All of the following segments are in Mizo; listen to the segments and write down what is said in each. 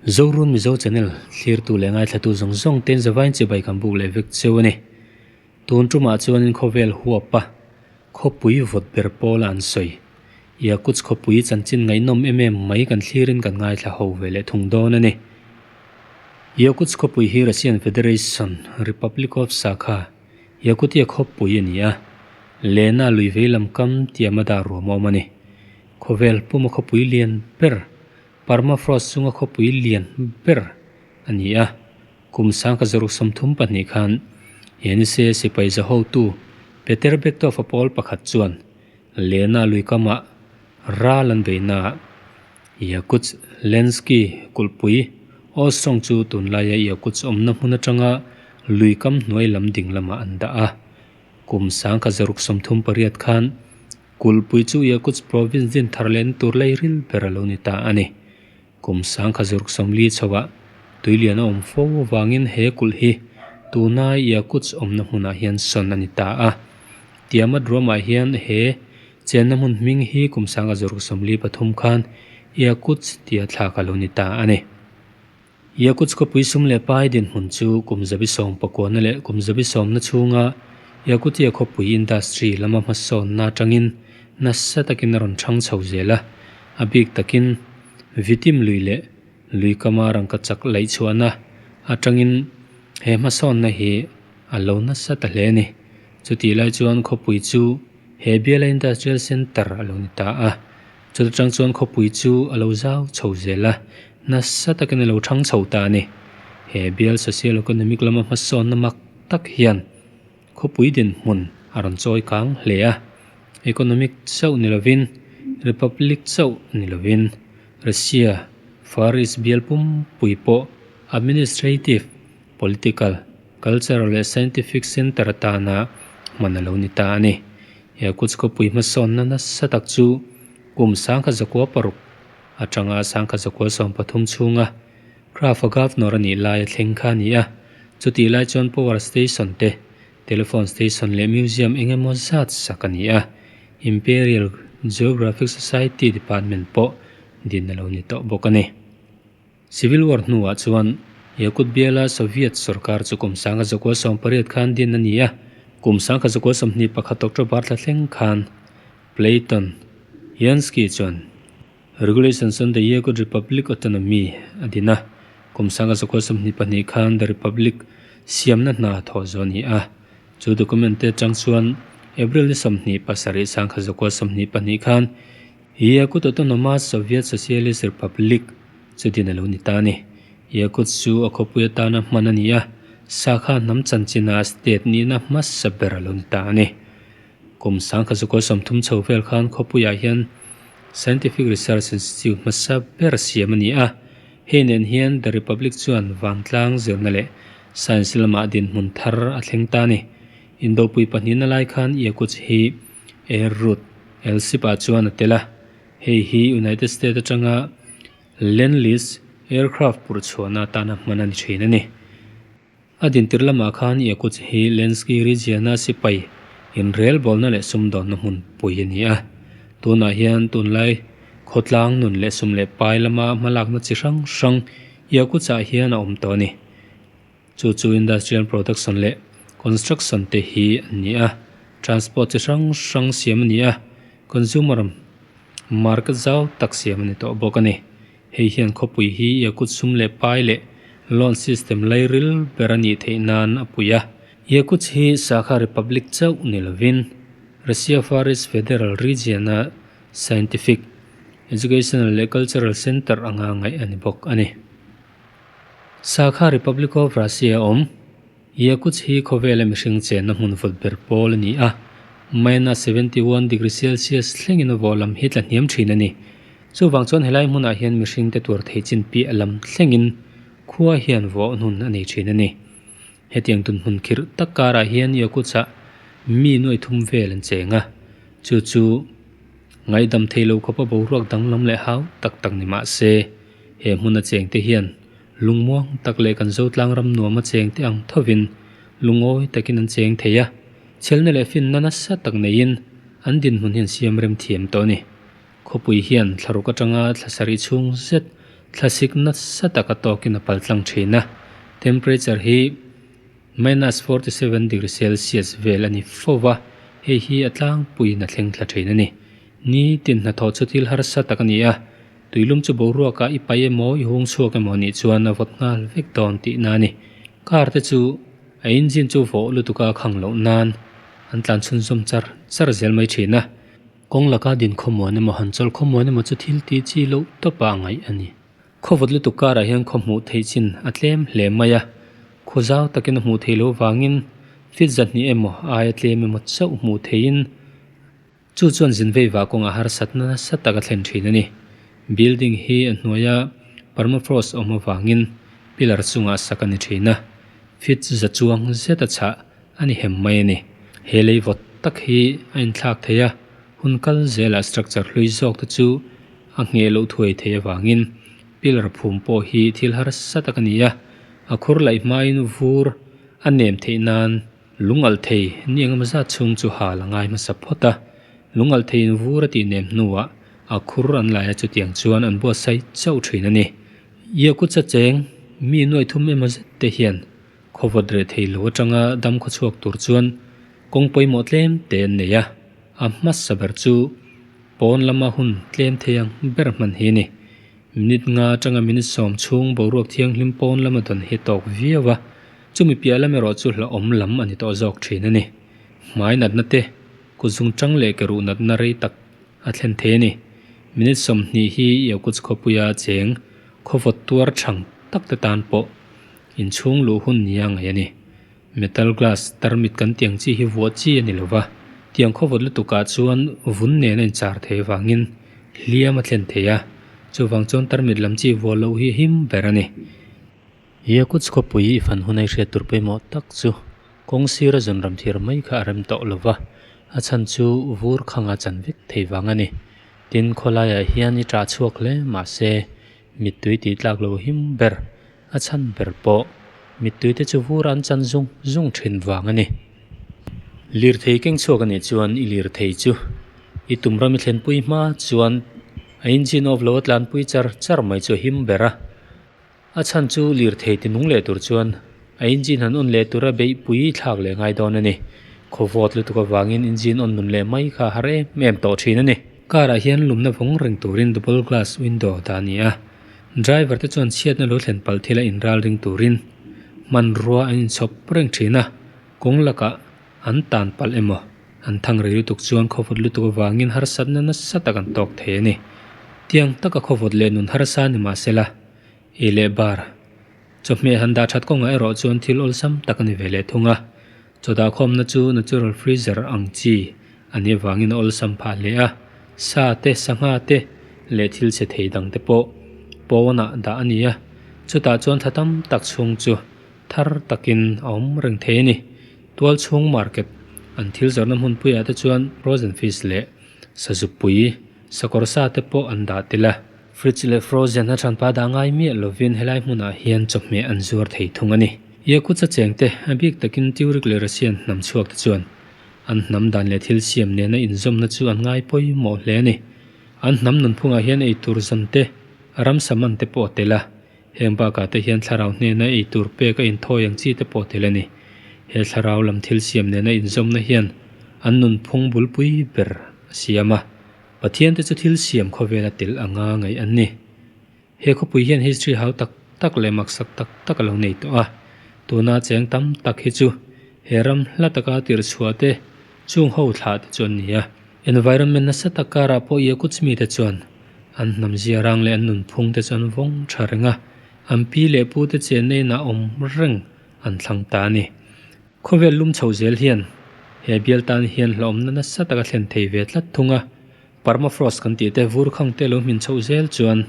Zorun Mizo Channel thlirtu leh ngaithlatu zawng zawng ten zavain chibai kan buk leh vek cheu a ni. Tun tumah chuanin khawvel huapa khawpui vawt ber pawla an sawi. Yakutsk khawpui chanchin ngaihnawm em em mai kan thlirin kan ngaithla ho ve leh thung dawn a ni. Yakutsk khawpui hi Russian Federation, Republic of Sakha, Yakutia khawpui a ni a, Lena lui vei lam kam tiama dah ruam a awm a ni. Khawvel puma khawpui lian ber, permafrost chunga khawpui lian ber a ni a. Kum sangkhat zaruk 32 khan Yenisei sipai za hotu Peter Bektov-a pawl pakhat chuan Lena lui kamah ral an beihnaah Yakutsk Lensky kulhpui Ostrong chu tunlaia Yakutsk awmna hmun atanga lui kam hnuai lam ding lamah an dah a. Kum 1938 khan kulhpui chu Yakutsk province din thar lehna tur leiril ber a lo ni ta a ni. Kum 1940 chhoah tuilian a awm fo avangin he kulh hi tuna Yakutsk awmna hmunah hian sawn a ni ta a. Tiamat ruamah hian he chenna hmun hming hi kum 1943 khan Yakutsk tia thlak a lo ni ta a ni. Yakutsk khawpui sum leh pai dinhmun chu kum zabi sawm pakuana leh kum zabi sawmna chhunga Yakutia khawpui industry lama hmasawnna atangin nasa takin a rawn thang chho zel a, a bik takin Vitim lui leh lui kama rangka chak laih chhuahna atangin he hmasawnna hi a lo nasa ta hle a ni. Chutih lai chuan khawpui chu he biala Industrial Centre a lo ni ta a, chuta tang chuan khawpui chu a lo zau chho zel a, nasa takin a lo thang chho ta a ni. He bial Social Economic lama hmasawnna mak tak hian khawpui dinhmun a rawn chawi kang hle a, economic chauh ni lovin Republic chauh ni lovin Russia Far East bial pumpui pawh administrative, political, cultural leh scientific centre atana hman a lo ni ta a ni. Yakutsk khawpui hmasawnna nasa tak chu kum 1906 atanga 1913 chhunga Craft-a governor a nih laia thleng kha a ni a, chutih lai chuan power station te, telephone station leh museum eng emaw zat sak a ni a, Imperial Geographic Society department pawh din a lo ni tawh bawk a ni. Civil War hnuah chuan Yakut biala Soviet sorkar chu kum 1918 khan din a ni a, kum 1921 October thla thleng khan Platon Yansky chuan Regulations on the Yakut Republic Autonomy a din a, kum 1922 khan the Republic siamna hna thawh zawh a ni a. Chu document te atang chuan April ni 27 1922 khan Yakut Autonomous Soviet Socialist Republic chu din a lo ni ta a ni. Yakut chu a khawpui atana hman a ni a, Sakha hnam chanchina state nihna hmasa ber a lo ni ta a ni. Kum 1930 chho vel khan khawpuiah hian Scientific Research Institute hmasa ber siam a ni a, hei nen hian The Republic chuan vantlang zirna leh science lamah dinhmun thar a thleng ta a ni. Indopui pahnihna lai khan Yakutsk hi Air Route Elsip ah chuan a tel a, hei hi United States atanga Lend-Lease aircraft purh chhuahna atana hman a ni thin a ni. A dintir lamah khan Yakutsk hi Lensky region-a sipai inrelbawlna leh sumdawnna hmunpui a ni a. Tunah hian tunlai khawtlang nun leh sum leh pai lama hmalakna chi hrang hrang Yakutsk-ah hian a awm tawh a ni. Chu chu industrial production leh construction te hi an ni a, transport chi hrang hrang siam a ni a, consumer market zau tak siam a ni tawh bawk a ni. Hei hian khawpui hi Yakut sum leh pai leh loan system lairil ber a nih theih nan a pui a. Yakutsk hi Sakha Republic chauh ni lovin Russia Far East Federal Region-a scientific, educational leh cultural center anga ngaih a ni bawk a ni. Sakha Republic of Russia awm. Yakutsk hi khawvela mihring chenna hmun vawt ber pawl a ni a, minus 71 degree Celsius thlengin a vawh lam hi tla hniam thin a ni. Chuvang chuan helai hmunah hian mihringte tuar thei chin piah lam thlengin khua hian vawh hnun a nei thin a ni. Hetiang tun hmun khirh tak karah hian Yakutsk-ah mi nuai thum vel an cheng a, chu chu ngaihdam thei lo khawpa boruak danglam leh hau tak tak ni mah se, He hmuna chengte hian lungmuang tak leh kan Zotlang ram nuama chengte ang thovin lungawi takin an cheng thei a, chhelna leh finna nasa tak neiin an dinhmun hi an siam rem thiam tawh a ni. Khawpui hian thlaruk atanga thla sarih chhung zet Thlasik nasa taka tawkin a paltlang thin a, temperature hi minus 47 degree celsius vel a ni fo va, hei hi a tlangpuiin a thleng thla thin a ni. Nitin hnathawh chu thil harsa tak a ni a, tuilum chu boruakah i paih emaw i hung chhuak emaw nih chuan a vawt nghal vek dawn tihna a ni. Car te chu a engine chu vawh lutuka a khang loh nan an tlan chhunzawm char char zel mai thin a. Kawng laka din khawmuan emaw han chawlh khawmuan emaw chu thil tih chi loh tawpah a ngaih a ni. Khawvawt lutuk karah hian khaw hmuh theih chin a tlem hle mai a, khaw zau takin a hmuh theih loh vangin fit zahnih emaw aia tlem emaw chauh hmuh theihin chu chuan zin vei vah kawngah harsatna nasa tak a thlen thin a ni. Building hi a hnuaia permafrost awm avangin pillar chungah sak a ni thin a, fit za chuang zet a chhah a ni hem mai a ni. He lei vawt tak hi a inthlak thei a, hun kal zelah structure hlui zawk te chu a ngheh loh thuai thei avangin pillar phum pawh hi thil harsa tak a ni a, a khur laih hmain vur a nem theih nan lung alh thei ni engemaw zat chhung chu hal a ngai hmasa phawt a, lung alh theiin vur a tih nem hnuah a khur an lai a chutiang chuan an buatsaih chauh thin a ni. Yakutsa cheng mi nuai thum emaw zet te hian Khawvawt reh thei lo atanga dam khawchhuak tur chuan kawng pawimawh tlem te an nei a, a hmasa ber chu pawn lama hun tlem thei ang ber hman hi a ni. Minute nga atanga minute sawm chhung boruak thianghlim pawn lama dawn hi a tawk viau a, chumi piah lam erawh chu hlauhawm lam a ni tawh zawk thin a ni. Hmai natna te, kut zungchang leh ke ruh natna rei tak a thlen thei a ni. Minute 20 hi Yakutsk khawpuia cheng khawvawt tuar chhang tak te tan pawh Inchhung luh hun nia ngaih a ni. Metal glass tarmit kan tiang chi hi vuah chi a ni lo va, tiang khawvawt lutukah chuan vun nen a inchar thei avangin hliam a thlen thei a, chuvang chuan tarmit lam chi vuah loh hi him ber a ni. Yakutsk khawpui i fan hun a i hriat tur pawimawh tak chu kawng sira zun ram thir mai kha a rem tawh lo va, a chhan chu vur khanga chan vek thei vang a ni. Tin, khawlaiah hian i ṭah chhuak hle mahse mittui tih tlak lo him ber. A chhan ber pawh mittui te chu vur an chan zung zung thin vang a ni. Lirthei keng chhuak a nih chuan i lirthei chu i tum ram i thlenpui hma chuan a engine off lo a tlanpui char char mai chu a him ber a. A chhan chu lirthei ti nung leh tur chuan a engine han on leh tura beihpui thlak leh ngai dawn a ni. Khawvawt lutuk avangin engine on nun leh mai kha a har em em tawh thin a ni. Car ah hian lumna vawng reng turin double glass window dah a ni a. Driver te chuan chhiatna lo thlen palh thil a inral ring turin hmanrua an inchhawp reng thin a, kawng lakah an tan palh emaw an thang rei lutuk chuan khawvawt lutuk avangin harsatna nasa tak an tawk thei a ni. Tiang taka khawvawt leh nun harsa ni mah sela, ei leh bar chawhmeh han dah that kawngah erawh chuan thil awlsam tak a ni ve leh thung a, chaw dahkhawmna chu natural freezer ang chi a nih avangin a awlsam phah hle a, sa te, sangha te leh thil chhe thei dang te pawh pawnah dah a ni a, chutah chuan thla tam tak chhung chu thar takin a awm reng thei a ni. Tual chhung market an thil zawrhna hmunpuiah te chuan frozen fish leh sazupui sakawr sa te pawh an dah tel a, fridge leh frozen a thanpa dah ngai miah lovin helai hmunah hian chawhmeh an zuar thei thung a ni. Yakutsa chengte a bik takin Turik leh Russian hnam chhuak te chuan An hnam dan leh thil siam nena inzawmna chu an ngai pawimawh hle a ni. An hnam nunphungah hian eitur zawn te, ramsa man te pawh a tel a. Heng bakah te hian thlarau hnena eitur pek a inthawi ang chi te pawh a tel a ni. He thlarau lam thil siam nena inzawmna hian an nunphung bulpui ber a siam a. Pathian te chu thil siam khawvela tel anga ngaih an ni. He khawpui hian history hau tak tak leh maksak tak tak a lo nei tawh a, tuna cheng tam tak hi chu he ram hla taka tirh chhuah te chung ho thlah te chu an ni a. Environment nasa tak karah pawh Yakuts mite chuan an hnam zia rang leh an nunphung te chu an vawng tha reng a, an pi leh pu te chenna inah awm reng an thlang ta a ni. Khawvel lum chhoh zel hian he bial tan hian hlauhawmna nasa taka thlen thei ve tlat thung a. Permafrost kan tih te vur khang te lo hmin chhoh zel chuan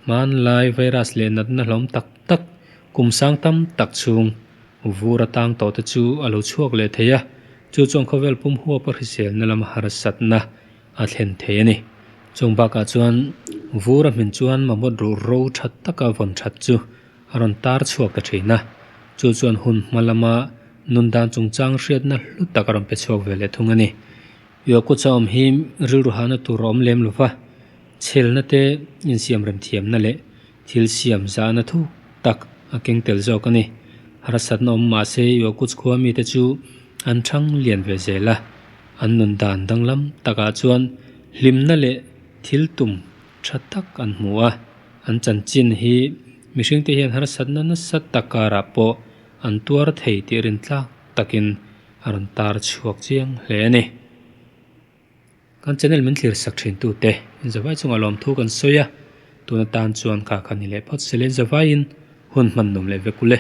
hmanlai virus leh natna hlawm tak tak kum sang tam tak chhung vur atang tawh te chu a lo chhuak leh thei a, chu chuan khawvel pum huapa hriselna lama harsatna a thlen thei a ni. Chung bakah chuan vur a hmin chuan mamawt ruh ro tha taka vawn that chu a rawn tar chhuak ta thin a, chu chuan hun hma lama nun dan chungchang hriatna hlu tak a rawn pe chhuak ve leh thung a ni. Yakutsa awm hi rilru hahna tur a awm lem lo va, chhelna te insiam rem thiamna leh Thil siam zahna thuk tak a keng tel zawk a ni. Harsatna awm mah se Yakutsk khua mite chu an thang lian ve zel a, an nun dan danglam takah chuan hlimna leh thil tum tha tak an hmu a. An chanchin hi mihringte hian harsatna nasa tak karah pawh an tuar thei tih rintlak takin a rawn tar chhuak chiang hle a ni. Kan channel min thlir sak thin tu te in zavai chungah lawmthu kan sawi a, tun atan chuan kha kha ni leh phawt se le zavaiin hun hman nuam leh vek ule.